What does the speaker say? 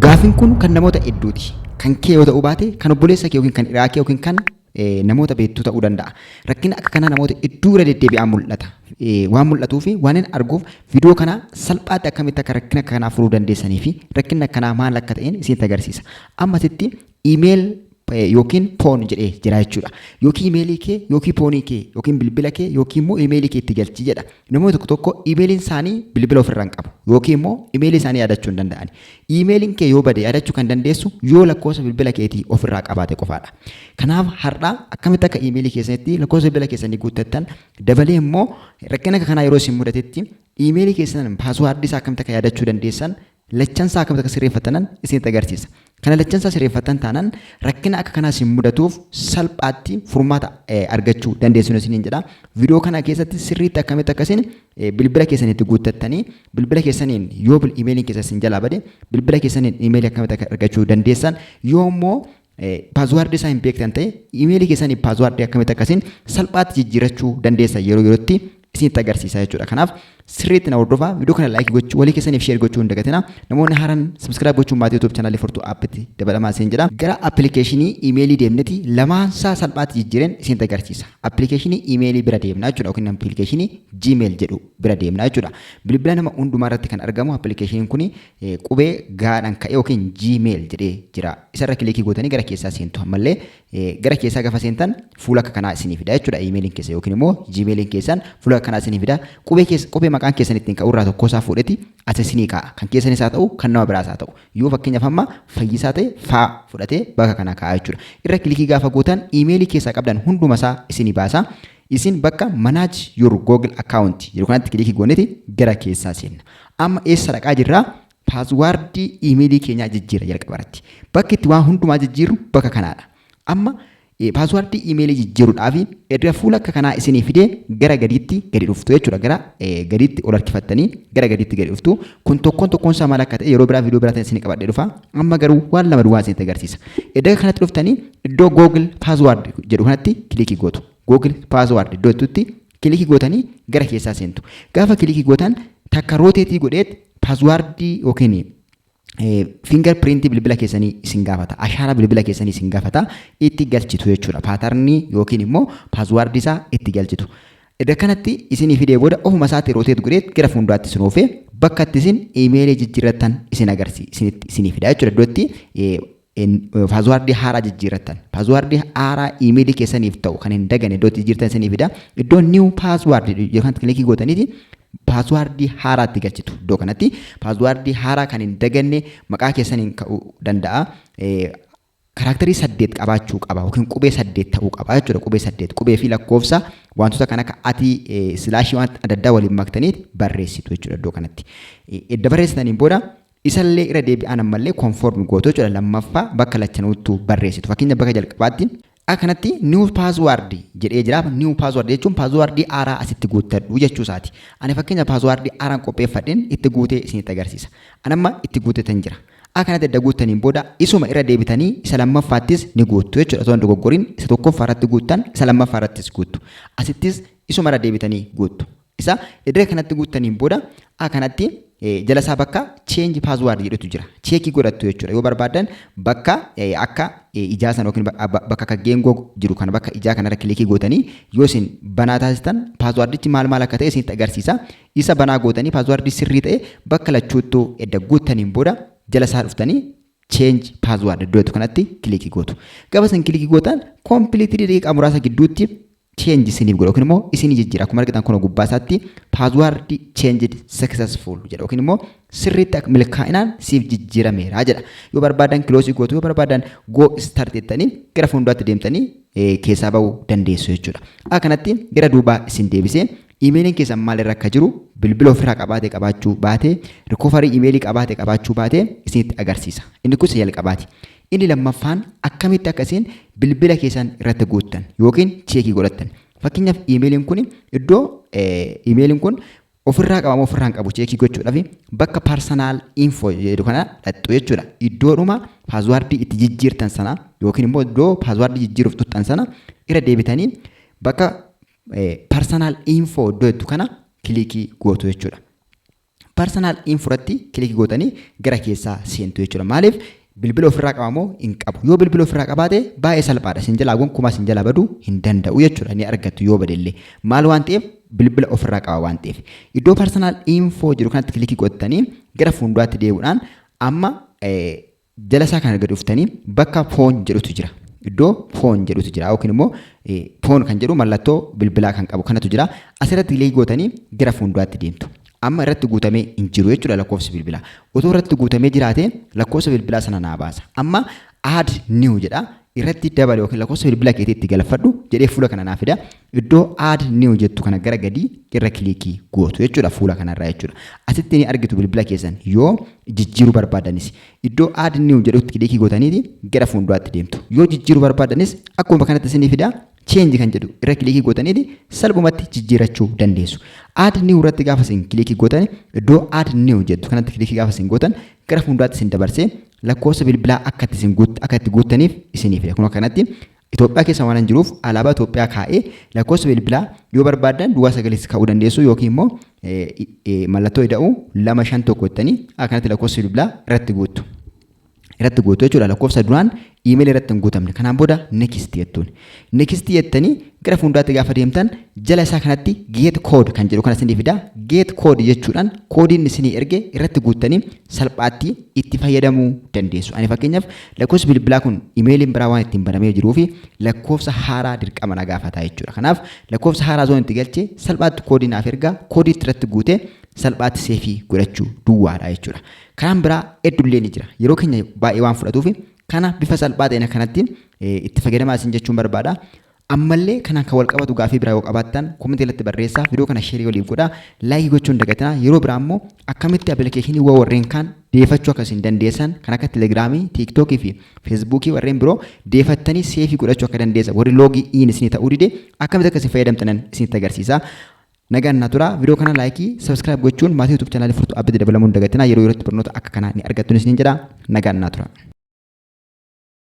Gaafiin kun kan namoota hedduuti. Kan kee yoo ta'uu baate, kan obboleessa kee yookiin kan hiriyaa kee yookiin kan namoota beektuu ta'uu danda'a. Rakkina akka kanaa namoota hedduu irra deddeebi'aa mul'ata. Waan mul'atuu fi waan hin arguuf, viidiyoo kana salphaatti akkamitti akka rakkina akka kanaa furuu dandeessanii fi rakkinni akkanaa maal akka ta'een isinitti agarsiisa. Amma asitti email yookiin phone jedhee jira jechuudha. Yookiin imeelii kee, yookiin phoneii kee, yookiin bilbila kee, yookiin immoo imeelii kee itti galchi jedha. Namoonni tokko tokko imeeliin isaanii bilbila ofirraa hin qabu yookiin immoo imeelii isaanii yaadachuu hin danda'ani. Imeeliin kee yoo bade yaadachuu kan dandeessu yoo lakkoofsa bilbila keetii ofirraa qabaate qofaadha. Kanaaf har'a akkamitti akka imeelii keessanitti lakkoofsa bilbila keessanii guuttattan, dabalee immoo rakkina akka kanaa yeroo isin mudatetti imeelii keessan passwordii isaa akkamitti akka yaadachuu dandeessan, lachansaa akkamitti akka sirreeffattanan isinitti agarsiisa. Kana lachansaa sirreeffattan taanaan rakkina akka kanaa isin mudatuuf salphaatti furmaata argachuu dandeessu isiniin jedha. Viidiyoo kana keessatti sirriitti akkamitti akkasiin bilbila keessanitti guuttattanii, bilbila keessaniin yoo imeeliin keessan isin jalaa bade bilbila keessaniin imeelii akkamitti akka argachuu dandeessan, yoo immoo passwordii isaa hin beektan ta'e imeelii keessanii passwordii akkamitti akkasiin salphaatti jijjiirachuu dandeessan yeroo yerootti isinitti agarsiisa jechuudha. Kanaaf sirriitti na hordofaa. Viidiyoo kana like gochuu, walii keessaniif share gochuu hin dagatina. Namoonni haaraan subscribe gochuun maatii YouTube channelii Furtuu Appitti dabalamaa isin jedha. Gara appilikeeshinii imeelii deemneti lamaansaa salphaatti jijjiireen isinitti agarsiisa. Appilikeeshinii imeelii bira deemna jechuudha, yookiin appilikeeshinii Gmail jedhu bira deemna jechuudha. Bilbila nama hundumaa irratti kan argamu appilikeeshiniin kun qubee gaadhaan ka'ee yookiin Gmail jedhee jira. Isarra clickii gootanii gara keessaa seentu. Ammallee gara keessaa gaafa seentan fuula akka kanaa isinii fida jechuudha. Iimeeliin keessa yookiin immoo Gmailiin keessan fuula akka kanaa isinii fida. Qubee keessa, qubee maqaan keessan ittiin ka'u irraa tokko isaa fuudheti as isinii kaa'a. Kan keessanis haa ta'u, kan nama biraas haa ta'u. Yoo fakkeenyaaf amma Fayyisaa ta'e, faa fudhatee bakka kana kaa'a jechuudha. Irra clickii gaafa gootan iimeelii keessaa qabdan hunduma isaa isinii baasa. Isin bakka "Manage your Google account" jedhu kanatti clickii gooneti gara keessaa seenna. Amma eessa dhaqaa jirraa? Passwordii iimeelii keenyaa jijjiira jalqaba irratti. Bakki itti waan hundumaa jijjiirru bakka kanaadha. Amma passwordii iimeelii jijjiiruudhaaf erga fuula akka kanaa isinii fidee gara gadiitti gadi dhuftu jechuudha. Gara gadiitti ol harkifattanii gara gadiitti gadi dhuftu. Kun tokkoon tokkoon isaa maal akka ta'e yeroo biraa viidiyoo biraatiin isinii qabadhee dhufa. Amma garuu waan lama duwwaa isinitti agarsiisa. Iddoo kanatti dhuftanii iddoo "Google password" jedhu kanatti clickii gootu. "Google password" iddoo jettutti clickii gootanii gara keessaa seentu. Gaafa clickii gootan takka rotateii godheet passwordii yookiin fingerprintii bilbila keessanii isin gaafata. Ashaaraa bilbila keessanii isin gaafata. Itti galchitu jechuudha. Patternii yookiin immoo passwordii isaa itti galchitu. Iddoo kanatti isinii fidee booda ofuma isaatti rotate godheet gara fuulduraatti isin oofee bakka itti isin iimeelii jijjiirrattan isin agarsiisa, isinii fida jechuudha. Iddoo itti passwordii haaraa jijjiirrattan, passwordii haaraa iimeelii keessaniif ta'u kan hin dagane iddoo itti jijjiirtan isinii fida. Iddoo "New password" yookaan clickii gootaniiti passwordii haaraa itti galchitu. Iddoo kanatti passwordii haaraa kan hin daganne maqaa keessaniin ka'uu danda'a. Characterii saddeet qabaachuu qaba yookiin qubee saddeet ta'uu qaba jechuudha. Qubee saddeet, qubee fi lakkoofsa, wantoota kan akka atii, slashii, waan adda addaa waliin maktanii barreessitu jechuudha iddoo kanatti. Edda barreessitaniin booda isallee irra deebi'an ammallee confirm gootu jechuudha. Lammaffaa bakka lachanuuttuu barreessitu. Fakkeenya bakka jalqabaatti akka kanatti "New password" jedhee jira. New password jechuun passwordii haaraa asitti guuttadhu jechuu isaati. Ani fakkeenya passwordii haaraan qopheeffadheen itti guutee isinitti agarsiisa. Ani amma itti guutetan jira. Akka kanatti edda guuttaniin booda isuma irra deebitanii isa lammaffaattis ni guuttu jechuudha. Osoo hin dogoggoriin isa tokkoffaa irratti guuttan, isa lammaffaa irrattis guuttu. Asittis isuma irra deebitanii guuttu. Isa iddoo kanatti guuttaniin booda akka kanatti jala isaa bakka "Change password" jedhutu jira. Checkii godhattu jechuudha. Yoo barbaadan bakka akka ijaa sana yookiin bakka akka geengoo jiru kana, bakka ijaa kanarra clickii gootanii yoo isin banaa taasistan passwordichi maal maal akka ta'e isinitti agarsiisa. Isa banaa gootanii passwordii sirrii ta'e bakka lachuuttuu edda guuttaniin booda jala isaa dhuftanii "Change password" iddoo jettu kanatti clickii gootu. Gaafa isin clickii gootan completely daqiiqaa muraasa gidduutti change isiniif godha yookiin immoo isinii jijjiira. Akkuma argitan kun gubbaa isaatti "Password changed successful" jedha yookiin immoo sirriitti akka milkaa'inaan siif jijjiirameera jedha. Yoo barbaadan closeii gootu, yoo barbaadan "Go start" jettanii gara fuulduraatti deemtanii keessaa bahuu dandeessu jechuudha. Akka kanatti gara duubaa isin deebisee iimeeliin keessan maalirra akka jiru, bilbila ofirraa qabaate qabaachuu baate, recovery iimeelii qabaate qabaachuu baate isinitti agarsiisa. Inni kun isa jalqabaati. Inni lammaffaan akkamitti akka isin bilbila keessan irratti guuttan yookiin checkii godhattan. Fakkeenyaaf iimeeliin kun iddoo iimeeliin kun ofirraa qabamu ofirraa hin qabu checkii gochuudhaaf bakka "Personal info" jedhu kana dhaqxu jechuudha. Iddoodhuma passwordii itti jijjiirtan sana yookiin immoo iddoo passwordii jijjiiruuf tuttan sana irra deebitanii bakka "Personal info" iddoo jettu kana clickii gootu jechuudha. Personal info irratti click gootanii gara keessaa seentu jechuudha. Maaliif, bilbila ofirraa qaba moo hin qabu? Yoo bilbila ofirraa qabaate baay'ee salphaadha. Isin jalaa gonkumaa isin jalaa baduu hin danda'u jechuudha. Ni argattu yoo badellee. Maal waan ta'eef? Bilbila ofirraa qaba waan ta'eef. Iddoo personal info jedhu kanatti click gootanii gara fuulduraatti deemuudhaan amma jala isaa kana gadi dhuftanii bakka phone jedhutu jira. Iddoo phone jedhutu jira yookiin immoo phone kan jedhu mallattoo bilbilaa kan qabu kanatu jira. Asirratti click gootanii gara fuulduraatti deemtu. Amma irratti guutamee hin jiru jechuudha lakkoofsi bilbilaa. Otoo irratti guutamee jiraate lakkoofsa bilbilaa sana naa baasa. Amma add new jedha. Irratti dabale yookiin lakkoofsa bilbilaa keetii itti galfadhu jedhee fuula kana naa fida. Iddoo add new jettu kana gara gadii irra click gootu jechuudha fuula kanarraa jechuudha. Asitti ni argitu bilbila keessan yoo jijjiiruu barbaadanis. Iddoo add new jedhutti click gootaniiti gara fuulduraatti deemtu. Yoo jijjiiruu barbaadanis akkuma kanatti isinii fida. Change kan jedhu irra click gootaniiti salphumatti jijjiirachuu dandeessu. Add new irratti gaafa isin click gootan, iddoo add new jettu kanatti click gaafa isin gootan, gara fuulduraatti isin dabarsee lakkoofsa bilbilaa akka itti guuttaniif isinii fida. Kun akkanatti Itoophiyaa keessa waan hin jiruuf alaabaa Itoophiyaa kaa'ee lakkoofsa bilbilaa yoo barbaaddan 09 kaa'uu dandeessu yookiin immoo mallattoo ida'uu 251 jettanii akkanatti lakkoofsa bilbilaa irratti guuttu. Irratti guutu jechuudha, lakkoofsa duraan email irratti hin guutamne. Kanaan booda next jettuun. Next jettanii gara fuulduraatti gaafa deemtan jala isaa kanatti get code kan jedhu kana isinii fida. Get code jechuudhaan koodiin isinii erge irratti guuttanii salphaatti itti fayyadamuu dandeessu. Ani fakkeenyaaf lakkoofsi bilbilaa kun emailiin biraa waan ittiin banamee jiruu fi lakkoofsa haaraa dirqama na gaafata jechuudha. Kanaaf lakkoofsa haaraa zoon itti galchee salphaatti koodii naaf ergaa, koodii irratti guutee salphaatti save godhachuu duwwaadha jechuudha. Karaan biraa hedduullee ni jira. Yeroo keenya baay'ee waan fudhatuuf kana bifa salphaa ta'een akkanatti itti fayyadamaa isin jechuun barbaada. Ammallee kanaan kan wal qabatu gaafii biraa yoo qabaattan comment irratti barreessaa. Viidiyoo kana share waliif godhaa. Like gochuun hin dagatinaa. Yeroo biraa immoo akkamitti appilikeeshinii warreen kaan deeffachuu akka isin dandeessan, kan akka Telegiraamii, Tiiktookii fi Feesbuukii warreen biroo deeffattanii save godhachuu akka dandeessan, warri log in isinii ta'uu dide akkamitti akka isin fayyadamtanan isinitti agarsiisa. Nagaan naa tura. Viidiyoo kana like, subscribe gochuun maatii YouTube channel Furtuu Abbitti dabalamuun dagatinaa. Yeroo yerootti barnoota akka kanaa ni argattu isiniin jedha. Nagaan naa tura.